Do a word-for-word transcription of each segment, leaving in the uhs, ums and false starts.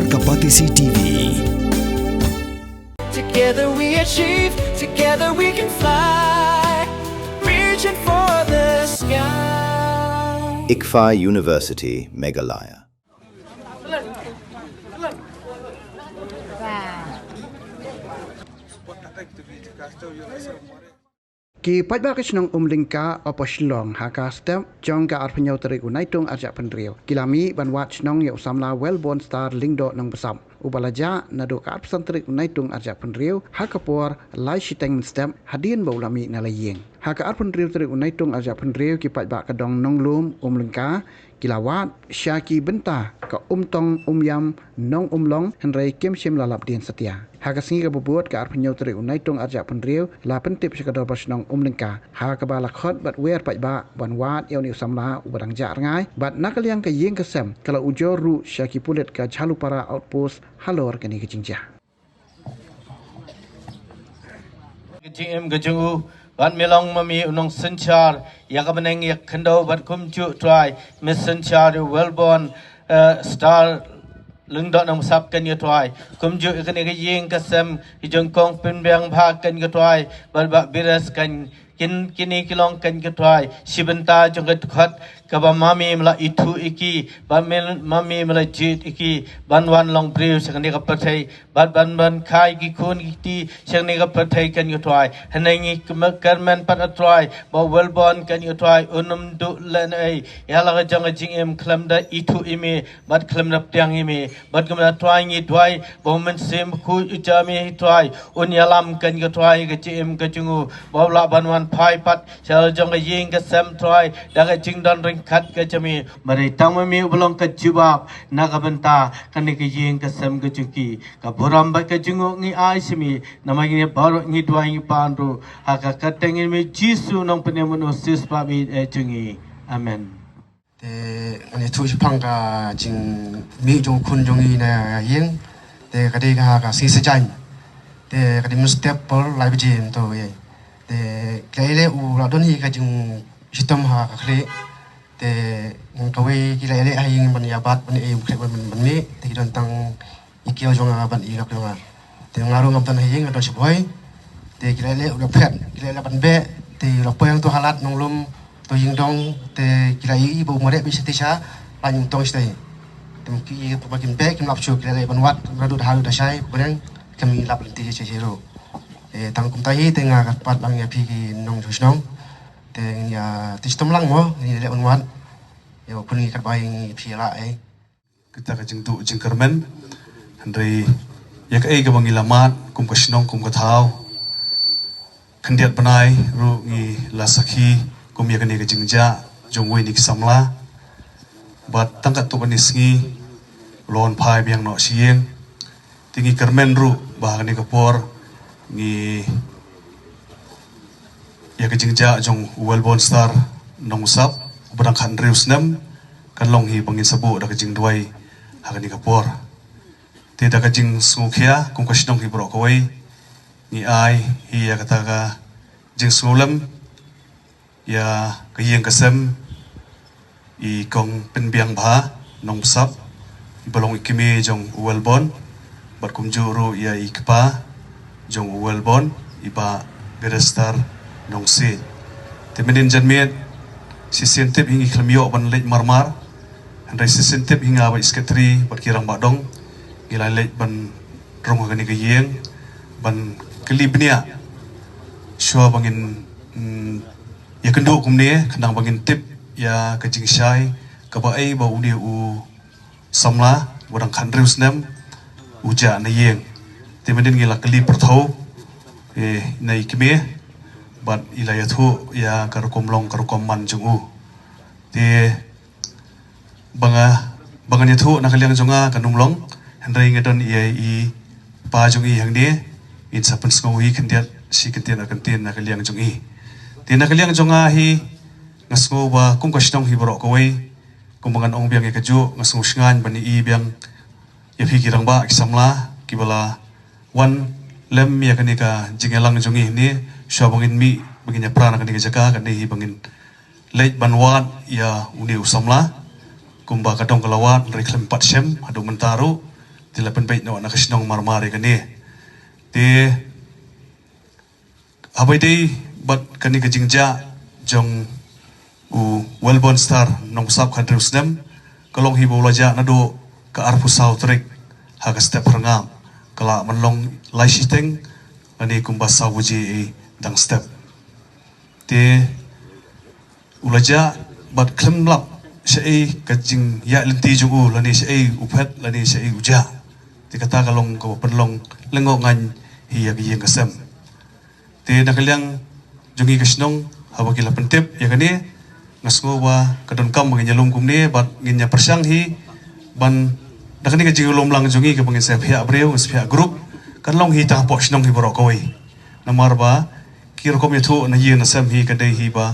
Kapatisi T V. Together we achieve, together we can fly. Reaching for the sky. ICFAI University, Meghalaya. Ki paidbah ka shnong Umlyngka, Upper Shillong, ha ka step jong ka arphew hynñiew tarik u Naitung arhajar arphew hynriew, ki la mih ban wad shnong ïa u samla Wellborn Star Lyngdoh Nongbsap, uba la jah naduh ka arphew san tarik u Naitung arhajar arphew hynriew ha ka por lai shiteng mynstep, hadien ba u la mih na la ïing. Ha ka arphew hynriew tarik u Naitung arhajar arphew hynriew, ki paidbah ka dong Nonglum, Umlyngka, ki la wad sha ki bynta ka Umtong Umïam Nongumlong, hynrei kim shym la lap dien satia. Ha ka sngi kaba bud, ka arphew hynñiew tarik u Naitung arhajar arphew hynriew, la pyntip sha ka Dorbar Shnong Umlyngka, ha kaba la khot bad wer paidbah ban wad ïa une u samla uba dang jah rngai. Bad na ka liang ka ïing ka sem, ka la ujor ruh sha ki pulit ka Jhalupara Outpost halor kane ka jingjia. Ka jingim ka jong u, bad me long ma me u nongsynshar ïa ka bneng ïa ka khyndew, bad kumjuh Trai, me synshar ïa u Wellborn, eh, Star Lyngdoh Nongbsap, kane ko Trai. Kumjuh ïa kane ka ïing ka sem, ki jong kong Pynbiang Bha, kane ko Trai, bad Bah Bires, kane, kin, kine ki long, kane ko Trai, shi bynta jong ka dkhot kaba ma me me la ithuh ïa ki, bad me, ma me me la jied ïa ki ban wan long briew sha kane ka pyrthei, bad ban, ban kha ïa ki khun ki kti sha kane ka pyrthei, kane ko Trai. Hynrei ngi kyrmen pat, ah Trai, ba u Wellborn, kane ko Trai, un ym duh lehnohei ïa la ka jong ka jingim khlem da ithuh ïa me bad khlem da pdiang ïa me. Bad kumta Trai, ngi duwai ba u Mynsiem Bakhuid u jong me, Trai, un ïalam, kane ko Trai, ka jingim ka jong u, ba u lah ban wan phai pat sha la jong ka ïing ka sem, Trai, da ka jingdon ryngkat ka jong me. Bad dei tang ma me uba long ka jubab na ka bynta kane ka ïing ka sem ka jong ki. Ka burom bad ka jingnguh ngi ai sha me, namar kine baroh ngi duwai ngi pan ruh ha ka kyrteng jong me Jisu, Nongpynim bad Nongsiewspah baieit jong ngi. Amen. Te ngan ïathuh shaphang ka jingmih jong u khun jong ngi na ïing. Te ka dei ha ka sngi Saitjaiñ. Te ka dei mynstep por lai baje mynta ïa. Te ki la ïaleh, u la don hi ka jingshitom ha ka khlieh. Te ngan kawei ki la ïaleh ha ïing ban ïa bat ban ïa mih, ban, ban mih. Te ki don tang i kiew jong nga bad i lok jong nga. Te nga ruh ngam don ha ïing, nga don sha Bhoi. Te ki la leh, u la phet, ki la leh ban beh. Te u la poi hangto ha lad Nonglum, to ïing dong. Te ki la ïohi ba u mareh beit shatei sha la Nongtong shatei. Te ki, ba kin beh kim lap shuh, ki la leh ban wad naduh da ha, da shai bneng, kim lap lynti sha sha ruh. Te tang kumta hi te nga kyrpad lang ïa phi ki nongshong shnong. Te ngin ïa tieng shitom lang mo, ngin ïa leh ban wad. Ïa ba pun ngi kyrpad ïa phi la eh. Kita ka jingduh jingkyrmen. Hynrei ïa kaei kaba ngi la mad kum ka shnong kum ka thaw, khyndiat bnai ruh ngi la sakhi kum ïa kane ka jingjah jong uwei na ki samla. Bad tang katto katne sngi u la wan phai biang noh sha ïing. Te ngi kyrmen ruh ba ha kane ka por ngi ïa ka jingjah jong u Wellborn Star Nongbsap uba dang khathynriew snem, kan long hi ba ngin sa buh da ka jingduwai ha kane ka por. Te da ka jingsngewkhia kum ka shnong hi baroh kawei, ngi ai hi ïa kata ka jingsngewlem ïa ka ïing ka sem i Kong Pynbiang Bha Nongbsap, iba long i kmie jong u Wellborn, bad kumjuh ruh ïa i kpa jong u Wellborn, i Bah Birestar Nongsiej. Te mynnin janmiet, shisien tip hi ngi khlem ïoh ban leit marmar, hynrei shisien tip hi nga bad i sekretari bad ki rangbah dong ngi la leit ban rung ha kane ka ïing ban kylli bniah shuwa ba ngin, mm, ïakynduh kumne, khnang ba ngin tip ïa ka jingshai kaba ei ba une u samla uba dang khathynriew snem u jah na ïing. Te mynnin ngi la kylli pyrthuh, eh, na i kmie bad i la ïathuh ïa ka rukom long ka rukom man jong u. Te ba nga, ba ngan ïathuh na ka liang jong nga kan ym long, hynrei nga don ïa i pa jong i hangne, in sa pynsngew hi khyndiat shi kyntien ar kyntien na ka liang jong i. Te na ka liang jong nga hi, nga sngew ba kum ka shnong hi baroh kawei, kumba ngan ong biang ïa kajuh, nga sngew shngaiñ ban ïohi biang ïa phi ki rangbah ki samla kiba la wan lem ïa kane ka jingïalang jong ngi hangne, shuwa ba ngin mih, ba ngin ïapra na kane ka jaka, kane hi ba ngin leit ban wad ïa une u samla. Kumba ka dong ka la wad, hynrei khlem pat shem haduh mynta ruh. Te la pynbeit noh na ka shnong marmar ïa kane. Te haba ïadei bad kane ka jingjia jong u Wellborn Star Nongsap khathynriew snem, ka long hi ba u la jah naduh ka arphew saw tarik ha ka step Pharngap, ka lah ban long lai shiteng lane kumba saw baje ei dang step. Te u la jah bad khlem lap shaei ka jingïaid lynti jong u lane shaei u phet lane shaei u jah. Te kata ka long kaba pynlong lyngngoh ngan hi ïa ka ïing ka sem. Te na ka liang jong ngi ka shnong, haba ki la pyntip ïa kane, nga sngew ba ka donkam ba ngin ïalum kumne bad ngin ïa pyrshang hi ban da kane ka jinglum lang jong ngi kaba ngin sa phiah briew, ngin sa phiah group, kan long hi tang hapoh shnong hi baroh kawei. Namar ba ki rukom ïathuh na ïing na sem hi ka dei hi ba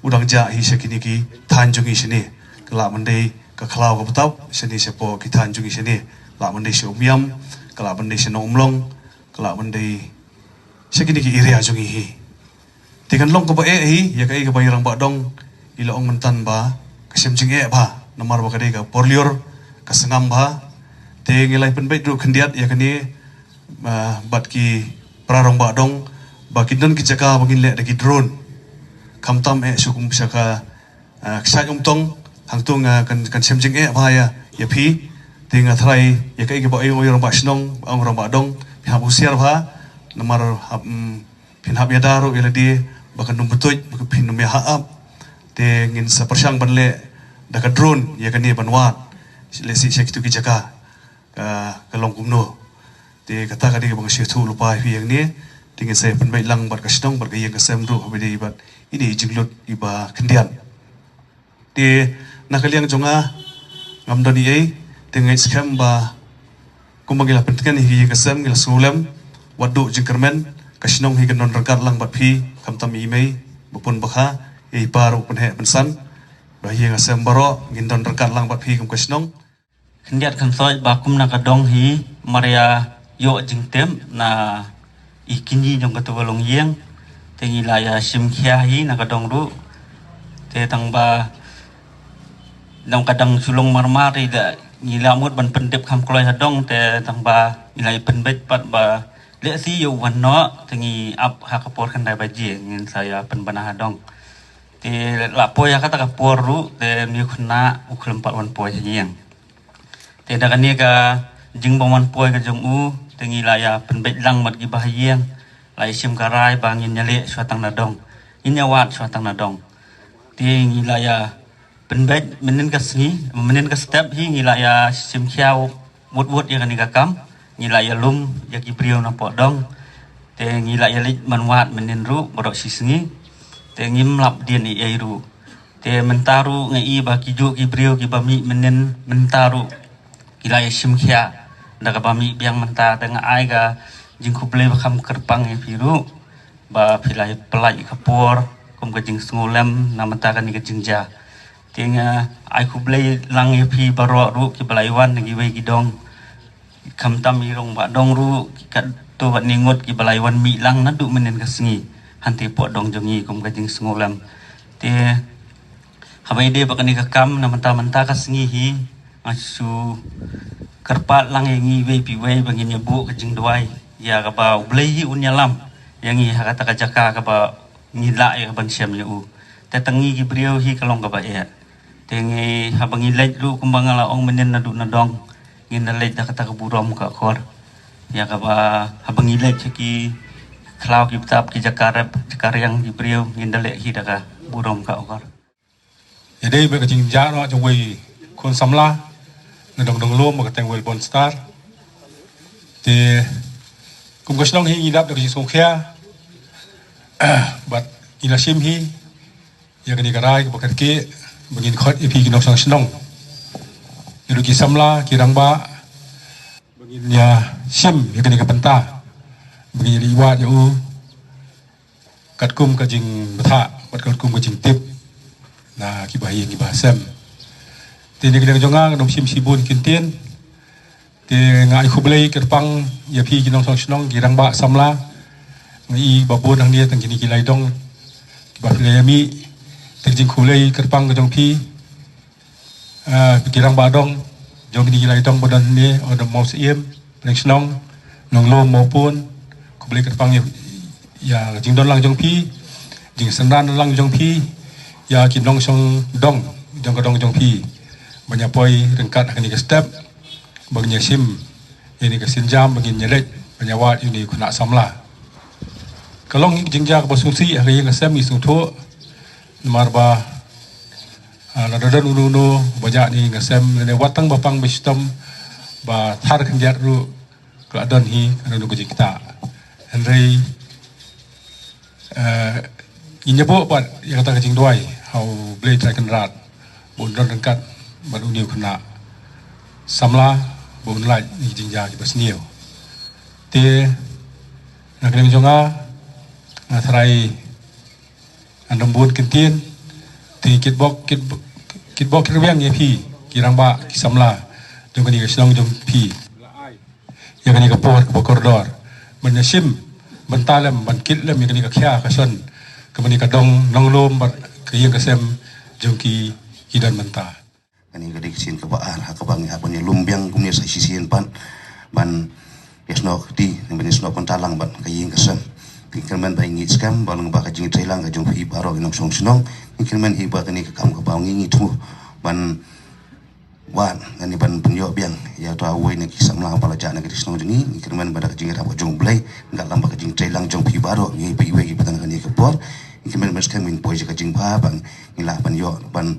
u dang jah hi sha kine ki thaiñ jong ngi shane. Ka lah ban dei ka khlaw ka btap shane shapoh ki thaiñ jong ngi shane. Lah ban dei sha Umiam, ka lah ban dei sha Nongumlong, ka lah ban dei sha kine ki area jong ngi hi. Te kan long kaba eh hi ïa kaei kaba i Rangbah Dong i la ong mynta ba ka shem jingeh bha namar ba ka dei ka por lyiur, ka sngam bha. Te ngi la pynbeit ruh khyndiat ïa kane, ah, bad ki para Rangbah Dong ba kin don ki jaka ba ngin leh da ki drone. Khamtam eh sha kum sha ka, ah, kshaid Umtong, hangto nga kan, kan shem jingeh bha ïa, ïa phi. Te nga tharai ïa kaei kaba ong ïa u Rangbah Shnong, ba ong Rangbah Dong, phin hap husiar bha namar hap, mm, phin hap ïada ruh ïa lade ba kan ym btuid, ba phin ym ïahap. Te ngin sa pyrshang ban leh da ka drone ïa kane ban wad. Lehse sha kitu ki jaka ka, ka long kumno. Te kata ka dei kaba nga shu ïathuh lypa ïa phi hangne. Te ngin sa pynbeit lang bad ka shnong bad ka ïing ka sem ruh haba ïadei bad ine i jinglut iba khyndiat. Te na ka liang jong nga ngam don ei ei, te nga ngeit skhem ba kumba ngi la pyntngen hi ka ïing ka sem, ngi la sngewlem, wat duh jingkyrmen, ka shnong hi kan don ryngkat lang bad phi, khamtam i mei ba pun ba kha, i pa ruh pynheh pynsan, ba ïing ka sem baroh ngin don ryngkat lang bad phi kum ka shnong. Khyndiat khynsoit ba kum na ka dong hi, mar ïa ïoh jingtip na i kñi jong katu ka longïing. Te ngi la ïa shim khia hi na ka dong ruh. Te tang ba dang ka dang shu long marmar hi da ngi la mut ban pyntip kham kloi ha dong, te tang ba ngi la ïa pynbeit pat ba lehse ïa u wan noh, te ngi ap ha ka por khyndai baje ngin sa ïa pynbna ha dong. Te la poi ha kata ka por ruh, te une u khynnah u khlem pat wan poi ha ïing. Te da kane ka jingbym wan poi ka jong u, te ngi la ïa pynbeit lang bad ki bahaïing, la ïa shim ka rai ba ngin ïaleh shuwa tang na dong, ngin ïa wad shuwa tang na dong. Te ngi la ïa pynbeit mynnin ka sngi, mynnin ka step hi ngi la ïa shim khia wut wut ïa kane ka kam, ngi la ïa lum ïa ki briew na poh dong. Te ngi la ïa leit ban wad mynnin ruh baroh shi sngi. Te ngim lap dien ei ei ruh. Te mynta ruh nga i ba kijuh ki briew kiba mih mynnin mynta ruh ki la ïa shim khia da kaba mih biang mynta, te nga ai ka jingkhublei ba kham kyrpang ïa phi ruh ba phi la ïa pynlait ïa ka por kum ka jingsngewlem na mynta kane ka jingjia. Te nga ai khublei lang ïa phi baroh ruh kiba la ïa wan na kiwei ki dong. Khamtam i Rangbah Dong ruh, ki katto katne ngut kiba la ïa wan mih lang naduh mynnin ka sngi hangtei poh dong jong ngi kum ka jingsngewlem. Te haba ïadei bad kane ka kam, na mynta mynta ka sngi hi nga shu kyrpad lang ïa ngi iwei pa iwei ba ngin ïa buh ka jingduwai ïa kaba U Blei hi un ïalam ïa ngi ha kata ka jaka kaba ngi lah ïa ka ban shem ïa u. Te tang ngi ki briew hi ka long kaba eh. Te ngi haba ngi leit ruh kumba nga la ong mynnin naduh na dong, ngin da leit da kata ka burom ka akor. Ïa kaba haba ngi leit ha ki khlaw ki btap, ki jaka rep jaka riang ki briew, ngin da leh hi da ka burom ka akor. Ïadei bad ka jingjia noh jong uwei u khun samla na dong Donglum, ka kyrteng Wellborn Star. Te kum ka shnong hi ngi dap da ka jingsngewkhia bad ngi la shim hi ïa kane ka rai kaba kyrkieh ba ngin khot ïa phi ki nongshong shnong, ïa ki samla, ki rangbah, ba ngin ïa shim ïa kane ka bynta, ba ngin ïa leit wad ïa u katkum ka jingbthah bad katkum ka jingtip na ki bahaïing ki bahasem. Te na ka liang jong nga, ngam shim shibun ki ktien. Te nga ai khublei kyrpang ïa phi ki nongshong shnong, ki rangbah samla. Nga i ba bun hangne tang kine ki lai dong kiba phi la ïa mih. Te ka jingkhublei kyrpang ka jong phi, ah, ki rangbah dong, Jong kine ki lai dong ba don hangne, u Dom Mawsiem, Pdeng Shnong, Nonglum, Mawpun, khublei kyrpang ïa, ïa ka jingdon lang jong phi, jingsynran lang jong phi, ïa ki nongshong dong, jong ka dong jong phi. Ban ïa poi ryngkat ha kane ka step, ban ïa shim ïa kane ka sienjam, ban ïa leit, ban ïa wad ïa une u khynnah samla. Ka long ka jingjia kaba sngewsih ha ka ïing ka sem, ngi sngewthuh, namar ba, ah, lada don uno uno ba jah ha ka ïing ka sem, lane wat tang ba pang ba shitom, ba thar khyndiat ruh, ka la don hi kano kano ka jingktah. Hynrei, eh, ngin ïa buh pat ïa kata ka jingduwai ha U Blei Trai Kynrad ba un don ryngkat bad une u khynnah samla, ba un lait ïa ki jingjia kiba sniew. Te na ka liang jong nga, nga tharai ngan ym bun kyntien, te kitbok, kitbok, kitbok kitrwiang ïa phi ki rangbah ki samla jong kane ka shnong jong phi ïa kane ka por kaba kordor, ban ïa shim bynta lem, ban kit lem ïa kane ka khia ka shon, kaba kane ka dong Nonglum bad ka ïing ka sem jong ki, ki don bynta. Kane ka dei ka sien kaba ar ha kaba ngi hap ban ïa lum biang kumne sa shisien pat, ban ïa snoh kti, ban ïa snoh bynta lang bad ka ïing ka sem. Ngi kyrmen ba ngi ngeit skhem ba lyngba ka jingïatreilang ka jong phi baroh ki nongshong shnong, ngi kyrmen hi ba kane ka kam kaba ngi ngeit thmu ban wad, kane ban pynïoh biang ïa uta uwei na ki samla ba la jah na ka shnong jong ngi. Ngi kyrmen ba da ka jingïarap ka jong U Blei, ngi lam bad ka jingïatreilang jong phi baroh, ngi phi iwei ki ba don ha kane ka por, ngi kyrmen ba skhem ngin poi sha ka jingbha, ban ngi lah ban ïoh, ban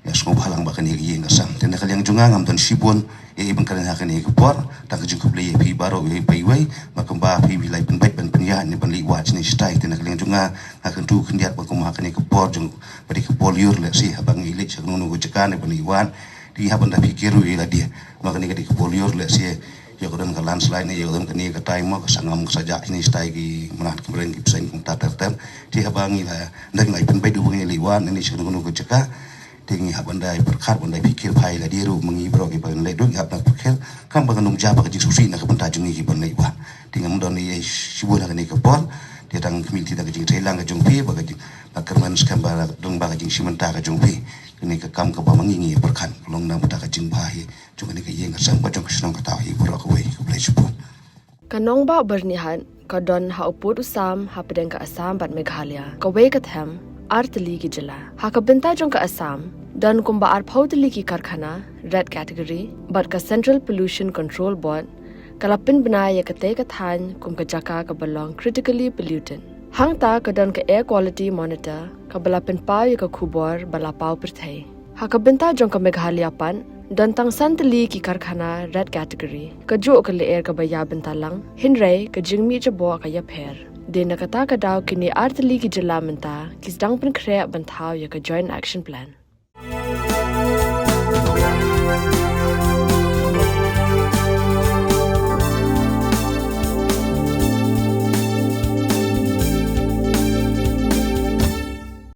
ïa sngewbha lang bad kane ka ïing ka sem. Te na ka liang jong nga ngam don shibun ïa ban kren ha kane ka por, tang ka jingkhublei ïa phi baroh iwei pa iwei, ba kumba phi, phi la pynbeit ban pynïaid ne ban leit wad shane shatai. Te na ka liang jong nga, nga kyntu khyndiat ba kum ha kane ka por jong, ba dei ka por lyiur lehse, haba ngi leit sha kano kano ka jaka ne ban leit wad, te ngi hap ban da phikir ruh ïa lade, ba kane ka dei ka por lyiur lehse, ïa ka don ka landslide ne ïa ka don kane katai mo, ka sangam ka sa jah shane shatai, ki mrad ki mreng ki bseiñ kumta ter ter. Te haba ngi la, ynda ngi la pynbeit ruh ba ngin leit wad ne sha kano kano ka jaka, te ngi hap ban da pyrkhat, ban da phikir phai lade ruh, ma ngi baroh kiba ngi leit ruh ngi hap ban pyrkhat, kam ba kan ym jia pat ka jingsngewsih na ka bynta jong ngi kiba ngi leit wad. Te ngam don ei ei shibun ha kane ka por, te tang khmih te da ka jingïatreilang ka jong phi, ba ka jing, ba kyrmen skhem ba don ba ka jingshim bynta ka jong phi. Kane ka kam kaba ma ngi ngi pyrkhat, long na bynta ka jingbha hi jong kane ka ïing ka sem bad jong ka shnong ka thaw hi baroh kawei. Khublei shibun. Ka nongbah Byrnihat ka don ha u pud u sam hapdeng ka Assam bad Meghalaya. Kawei ka them, ar tylli ki jylla. Ha ka bynta jong ka Assam, don kumba arphew tylli ki karkhana red category, bad ka Central Pollution Control Board ka la pynbna ïa katei ka thaiñ kum ka jaka kaba long critically polluted. Hangta ka don ka Air Quality Monitor kaba la pynpaw ïa ka khubor ba la paw pyrthei. Ha ka bynta jong ka Meghalaya pat, don tang san tylli ki karkhana red category. Kajuh ka lyer kaba ïa bynta lang, hynrei ka jingmih jaboh ka ïapher. Dei na kata ka daw kine ar tylli ki jylla mynta ki sdang pynkhreh ban thaw ïa ka Joint Action Plan.